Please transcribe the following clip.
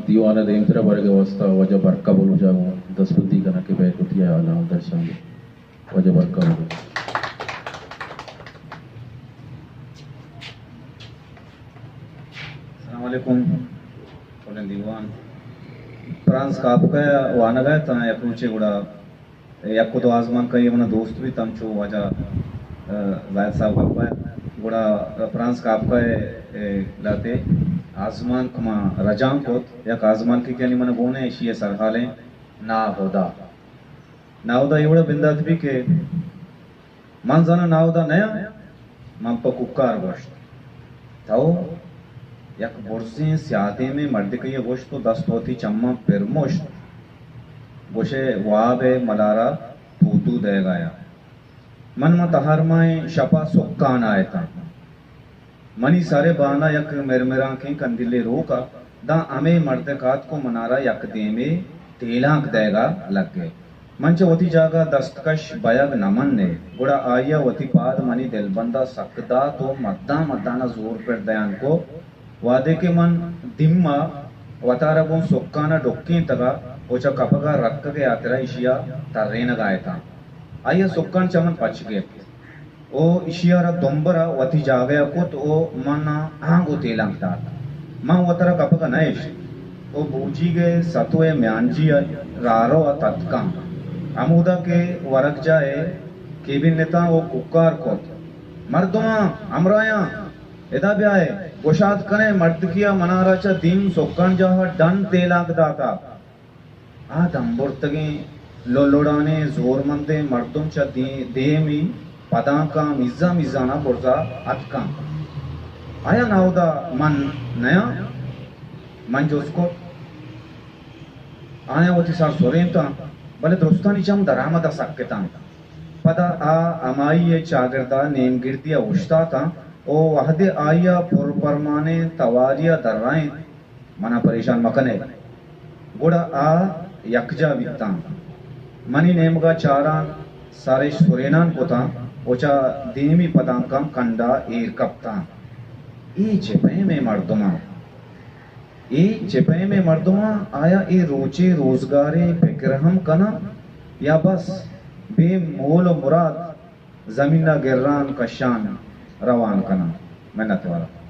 دیوان ءَ دیمتر ءَ برگ ءِ واستہ واجہ برکا بلوچ ءَ گوں دستبندی کناں کہ بئیت وتی ہیالاں درشان دے۔ واجہ برکا بلوچ۔ السلام علیکم۔ کلیں دیوان، فرانز کافکا ءِ وانگ ءَ اتاں یک روچے، گڑا یک دو آزمانک ءَ من ءَ دوست بیت، ہمچو واجہ، ءَ، زاہد صاحب گپ ءَ، گڑا فرانز کافکا ءِ، ءَ، لہتے آزمانک ما رجانک کت۔ یک آزمانکے کہ یعنی من ءَ گون ءَ، ایشی ءِ سرحال ایں ناہدا۔ ناہدا اے وڑ ءَ بندات بی کہ من زاناں ناہدا نیاں، من پہ کوکار گوشت۔ تو یک برزیں سیادیمیں مردکے ءَ گوشت ءُ دست وتی چماں پر مشت، گوشئے واب ءِ ملارا پوتو دئیگایا۔ من ماں تہارماہیں شپا سکان ءَ اتاں۔ منی سر ءِ بان ءَ یک مرمرانکیں کندیلے روک ءَ، داں ہمے مردک آتک ءُ منارا یک دیمے تیلانک دئیگ ءَ لگ ءَ۔ من چہ وتی جاگہ ءَ دستکش بئیگ نہ من ءَ، گڑا آئی ءَ وتی پاد منی دلبند ءَ سک دات ءُ مدان مدان ءَ زور پر دیان کو۔ وہدے کہ من دیم ءَ وتارا گوں سکان ءَ ڈکینتگ ءُ چہ کپگ ءَ رکگ ءِ ہاترا ایشی ءَ ترینگ ءَ اتاں، آئی ءَ سکان چہ من پچ گپت ءُ ایشی ءَ را دمبر ءَ وتی جاگہ ءَ کت ءُ من ءَ آنگو تیلانک دات۔ من وترا کپگ ءَ نہ اشت ءُ بوجیگ ءِ ستو ءِ میانجی ءَ راہرو ءَ تتکاں، ہمودا کہ ورگجاہ ءِ کیبن اتاں ءُ کوکار کت، مردماں، ہمراہیاں، ادا بیائے، گشاد کنئے، مردکے ءَ منارا چہ دیم سکان جاہ ءَ ڈن تیلانک داتگ۔ آ دمبرتگیں للڑانیں زورمندیں مردم چہ دے-، دیمی پدانکاں میزان میزان ءَ برزا اتکاں۔ آیا ناہدا من نیاں؟ من جست کت۔ آیاں وتی سر سرینتاں، بلے درستانی چم درآمد ءَ سک اتاں۔ پدا آ ہمائی ءِ چاگرد ءَ نیمگردی ءَ اوشتاتاں ءُ وہدے آئی ءَ پرپرمانیں تواری ءَ درائینت، من ءَ پریشان مکن ئے۔ گڑا آ یکجاہ بیتاں۔ منی نیمگ ءَ چاراں، سرش سرینان کتاں ءُ چہ دیمی پدانکاں کنڈ ءَ ایر کپتاں۔ اے چہ پیمیں مردماں؟ اے چہ پیمیں مردماں؟ آیا اے روچے روزگارے پکر ہم کناں یا بس بے مول ءُ مراد زمین ءَ گران کشان روان کناں؟ منتوار آں۔